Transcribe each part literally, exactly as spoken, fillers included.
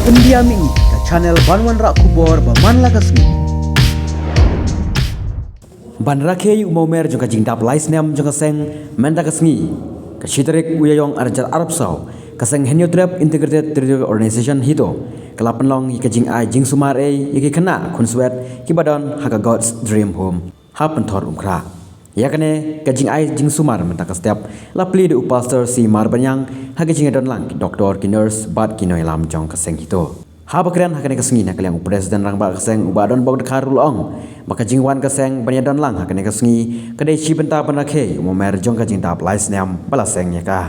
India Mih, ka channel ban wanrah khubor ba man la ka sngi. Ban rakhe ïa u mawmer jong ka jingdap lai snem jong ka seng mynta ka sngi, ka shi tarik u Ïaïong arhajar arphew saw, ka seng Hynñiewtrep Integrated Territorial Organization HITO ka la pynlong ïa ka jingai jingsumar ei ïa ki khynnah khunswet kiba don ha ka God's Dream Home ha Pynthorumkhrah. Ïa kane ka jingai jingsumar mynta ka step la plie da u Pastor C Marbaniang ha ka jingïadon lang ki doktor, ki nurse bad ki nongïalam jong ka seng HITO. Haba kren ha kane ka sngi na ka liang u President Rangbah ka seng u Bah Donbok Dkhar u la ong ba ka jingwan ka seng ban ïadon lang ha kane ka sngi ka dei shi bynta ban rakhe ïa u mawmer jong ka jingdap lai snem ba la seng ïa ka.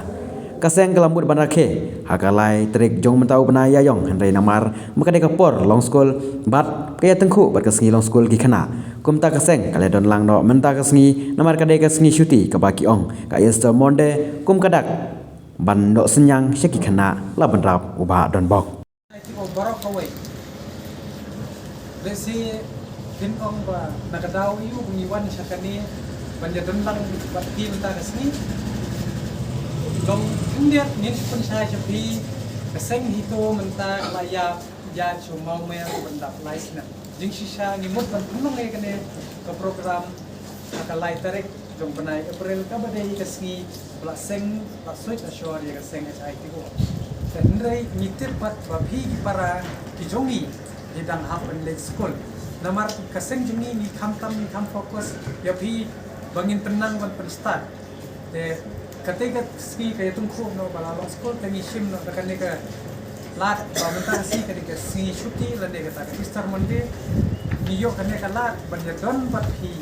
Ka seng ka la mut ban rakhe ha ka lai tarik jong mynta u bnai Ïaïong, hynrei namar ba ka dei ka por long skul bad ka ïatyngkhuh bad ka sngi long skul ki khynnah, kumta ka seng ka la ïadon lang noh mynta ka sngi namar ka dei ka sngi shuti kaba ki ong ka Easter Monday kum ka dak ban noh synñiang sha ki khynnah, la bynrap u Bah Donbok. Ai, ti ko baroh kawei. Lehse phin ong ba na ka daw aïu ba ngi wan sha kane ban ïadon lang bad phi mynta ka sngi. Long khyndiat ngin pynshai sha phi, ka seng HITO mynta ka la ïa ïa shu mawmer ban dap lai snem. Jingshisha ngi mut ban pynlong ïa kane ka program ha ka lai tarik jong bnai April kaba dei ka sngi ba la seng, la suit ashore ïa ka seng HITO. Te hynrei ngi tip pat ba phi ki para ki jong ngi ki dang hap ban leit skul. Namar ka seng jong ngi ngi kham tam ngi kham focus ïa phi ba ngin pynnang ban pynstad. Te kata ka sngi ka ïatyngkhuh noh ba la long skul, te ngi shim noh da kane ka lad ba mynta ka sngi ka dei ka sngi shuti lane kata ka Easter Monday. Ngi ïoh kane ka lad ban ïadon bad phi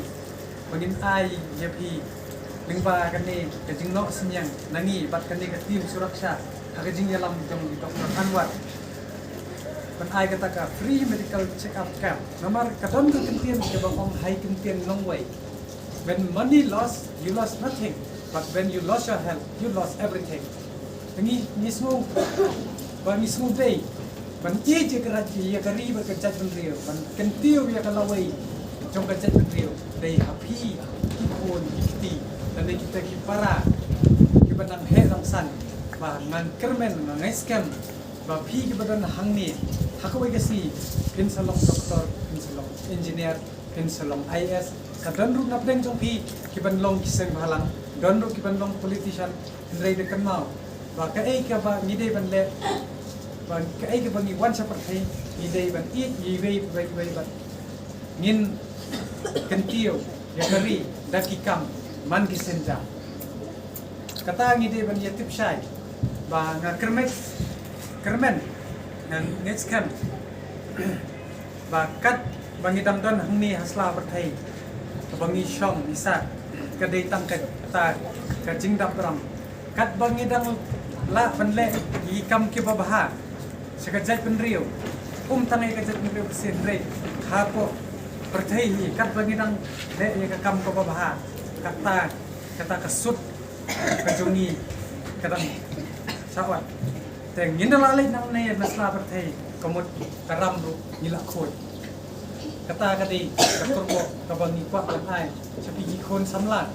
ba ngin ai ïa phi lyngba kane ka jingnoh synñiang na ngi bad kane ka team suraksha ha ka jingïalam jong i Doctor Anwar, ban ai kata ka free medical check-up camp. Namar ka don ka kyntien kaba ong hai kyntien nongwei. When money lost, you lost nothing. But when you lost your health, you lost everything. Ngi, ngi sngew, ba ngi sngew dei ban ïeit ïa ka ri, ïa ka ri bad ka jaitbynriew, ban kyntiew ïa ka lawei jong ka jaitbynriew. Dei ha phi ki khun ki kti, lane kita ki para kiba nang heh nang san, ba ngan kyrmen, ngan ngeit skhem ba phi kiba don hangne ha kawei ka sngi phin sa long doktor, phin sa long engineer, phin sa long I A S. Ka don ruh na pdeng jong phi kiban long ki seng bhalang, don ruh kiban long politician. Hynrei da kynmaw ba kaei kaba ngi dei ban leh, ba kaei kaba ngi wan sha pyrthei, ngi dei ban ïeit ïa iwei pa iwei bad ngin kyntiew ïa ka ri da ki kam man ki synja. Kata ngi dei ban ïa tip shai ba nga kyrmen, kyrmen, nga ngeit skhem ba kat ba ngi dang don hangne ha sla pyrthei, kaba ngi shong ngi sah, ka dei tang kata ka jingdap ram. Kat ba ngi dang lah ban leh ïa ki kam kiba bha sha ka jaitbynriew, um tang ïa ka jaitbynriew ka sien, hynrei hapoh pyrthei hi, kat ba ngi dang leh ïa ka kam kaba bha, kata, kata ka sut ka jong ngi ka dang sa ot. Te ngin da lah leit nangne na sla pyrthei, ka mut ka ram ruh ngi lah khuid. Kata ka dei ka kyrwoh kaba ngi kwah ban ai sha phi ki khun samla.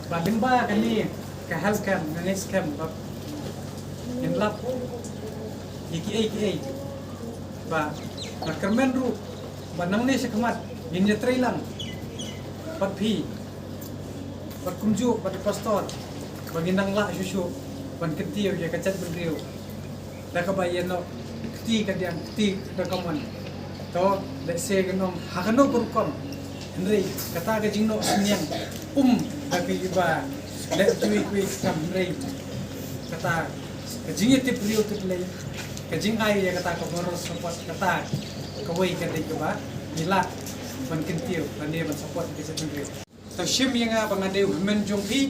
Ba lyngba kane ka health camp nga ngeit skhem ba ngin lap ïa kiei kiei. Ba nga kyrmen ruh ba nangne sha khmat ngin ïatrei lang bad phi, bad kumjuh bad i pastor, ba ngin nang lah shuh shuh ban kyntiew ïa ka jaitbynriew da kaba ïa noh kti kadiang, kti da ka mon. To lehse ngan ong ha kano ka rukom, hynrei kata ka jingnoh synñiang um da kiba leh kiwei kiwei ki kam, hynrei kata ka jingïatip briew tip Blei, ka jingai ïa kata ka moral support, kata kawei ka dei kaba ngi lah ban kyntiew lane ban support ïa ka jaitbynriew. To shim ïa nga ba nga dei u hynmen jong phi.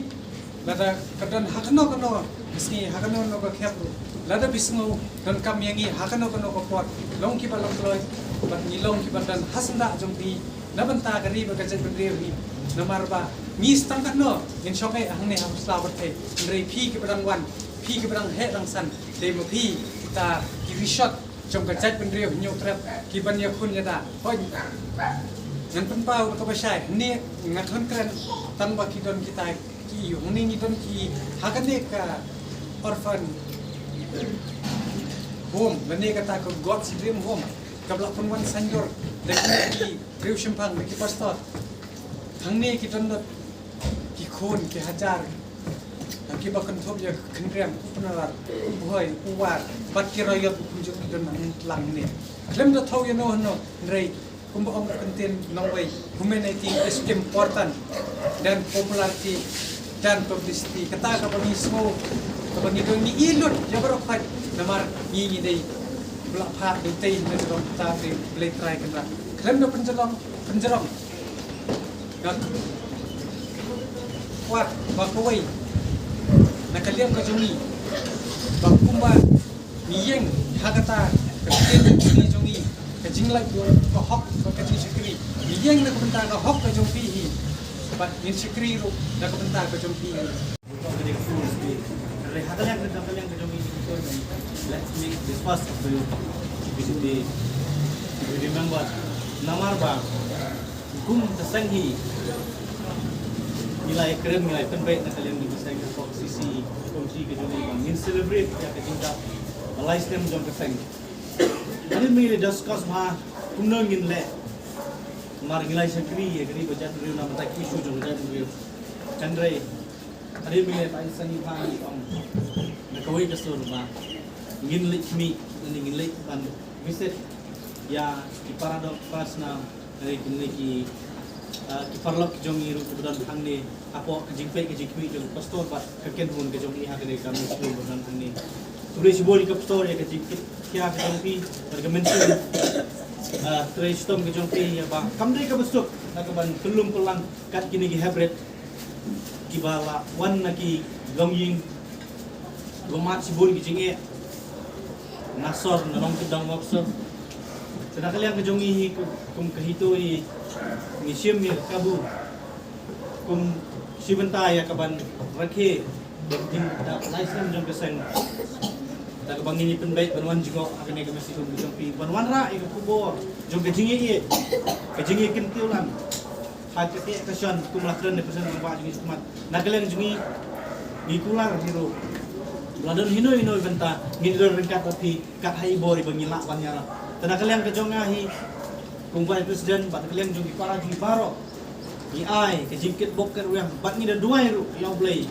Lada ka don ha kano kano ka sngi, ha kano kano ka khep ruh, lada phi sngew donkam ïa ngi ha kano kano ka por, long kiba long kloi bad ngi long kiba don ha syndah jong phi na bynta ka ri bad ka jaitbynriew hi. Namar ba ngi tang katno ngin shong eh hangne ha sla pyrthei, hynrei phi kiba dang wan, phi kiba dang heh dang san, dei ma phi kita ki rishot jong ka jaitbynriew Hynñiewtrep kiban ïakhun ïada. Hooid, ngan pynpaw da kaba shai, hangne nga khon kren tang ba ki don kita ki, hangne ngi don ki ha kane ka orphan Home, lane kata ka God's Dream Home, kaba la pynwan saiñdur da ki briew shemphang, da ki pastor. Hangne ki don ki khun ki hajar, ha kiba kynthup ïa u Khynriang, u Pynrap, u Bhoi, u War, bad ki roi ïoh u kumjuh ki don hangne lang ne. Khlem da thaw ïano hano, hynrei kumba ong ka kyntien nongwei, humanity is important than popularity than publicity. Kata kaba ngi sngew, kaba ngi don, ngi i lut ïa baroh khoit, namar ngi, ngi dei ba la phah dei tei na ka jong kata, dei Blei Trai Kynrad. Khlem da pynjrong, pynjrong, nga kwah ba kawei na ka liang ka jong ngi, ba kumba ngi ïeng ha kata ka ktien ka jong ngi, ka jinglaitluid, ka hok bad ka jingshakri. Ngi ïeng na ka bynta ka hok ka jong phi hi, bad ngin shakri ruh na ka bynta ka jong phi hi. Let's make this first of the, we remember, namar ba kum ka seng hi ngi la ïakren, ngi la pynbeit na ka liang ka jong ka seng, ka C C, ka komiti ka jong ngi, ba ngin celebrate ïa ka jingdap lai snem jong ka seng. Hadien ba ngi la discuss bha kumno ngin leh, namar ngi la shakri ïa ka ri ba jaitbynriew, namar ka issue jong ka jaitbynriew. Hynrei hadien ba ngi la ai sani bha, ngi ong na kawei ka sur ba ngin leit khmih, ngin leit ban visit ïa ki para doh, para snam, eh, kine ki, ah, ki paralok ki jong ngi ruh kiba don hangne, hapoh ka jingpeit ka jingkhmih jong ka pastor bad ka kynhun ka jong ngi ha kane ka mynsiem ba don hangne. Khublei shibun ïa ka pastor ïa ka jingkit khia ka jong phi bad ka mynsiem, ah, trei shitom ka jong phi, ïa ba kam dei kaba suk na ka ban pynlum pynlang kat kine ki heprit kiba la wan na ki longïing, ba mad shibun ki jingeh na sor, na Nongkyndong Mawkyrwat. Te na ka liang ka jong ngi hi, kum, kum ka HITO hi, ngi shim ïa ka kabu kum shi bynta ïa ka ban rakhe ïa ka jingdap lai snem jong ka seng, da kaba ngin ïa pynbeit ban wan jngoh ha kane ka mynsiem ka jong phi, ban wanrah ïa ka khubor jong ka jingïeit, ka jingïeit kyntiew lang ha ka teh ka shon, kum la kren da u President rangbah jong ngi shakhmat. Na ka liang jong ngi, ngi kular hi ruh, la don hino hino i bynta, ngin don ryngkat bad phi kat ha i bor iba ngi lah ban ïarap. Te na ka liang ka jong nga hi kum Vice President, bad na ka liang jong ki para jong ngi baroh, ngi ai ka jingkitbok kitrwiang bad ngi da duwai ruh ïa U Blei,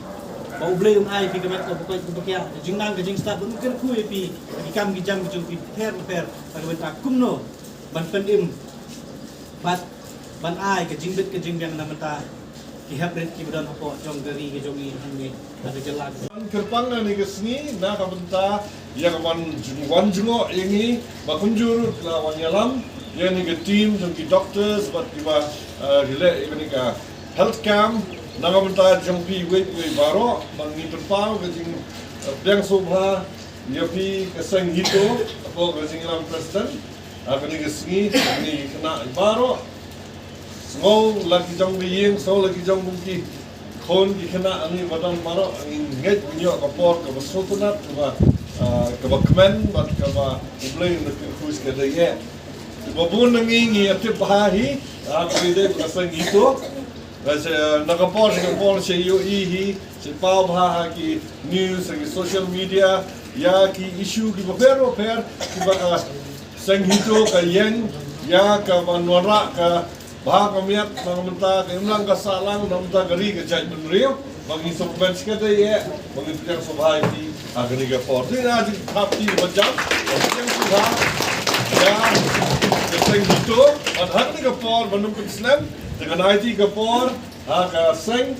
ba U Blei un ai phi ka met kaba koit kaba khiah, ka jingnang ka jingstad, ban kyrkhu ïa phi ha ki kam ki jam ki jong phi bapher bapher, ha ka bynta kumno ban pynim bad ban ai ka jingbit ka jingbiang na ka bynta ki heprit kiba don hapoh jong ka ri ka jong ngi hangne ha ka jylla. Ban kyrpang na kane ka sngi na ka bynta ïa ka ban jng-, wan jngoh ïa ngi, ba kumjuh ruh la wan ïalam ïa kane ka team jong ki doctors bad kiba, eh, ki leh ïa kane ka health camp, na ka bynta jong phi iwei pa iwei baroh, ba ngi pynpaw ka jing, eh, pdiang sngewbha ïa phi ka seng HITO hapoh ka jingïalam President ha kane ka sngi, kine ki khynnah baroh. Sngew la ki jong ka ïing, sngew la ki jong kum ki khun ki khynnah, ngi ba don baroh, ngi ngeit ba ngin ïoh ka por kaba sngewtynnat, kaba, ah, kaba kmen bad kaba U Blei un da kyrkhu shkatdei eh. Kiba bun na ngi ngi ïa tip bha hi, ah, ka dei ka seng HITO. Bad, eh, na ka por sha ka por sa ïohi hi, sa paw bha ha ki news, ha ki social media ïa ki issue kiba pher bapher kiba ka seng HITO ka ïeng ïa ka ban wanrah ka bha ka miat na ka bynta ka imlang ka sahlang na ka bynta ka ri ka jaitbynriew. Ba ngi sngewkmen shkatdei eh, ba ngi pdiang sngewbha ïa phi ha kane ka por. Te nga jingthap kti ba jam, ba pdiang sngewbha ïa ka seng HITO. Bad ha kane ka por ban ym pynslem, te kane ka por ha ka seng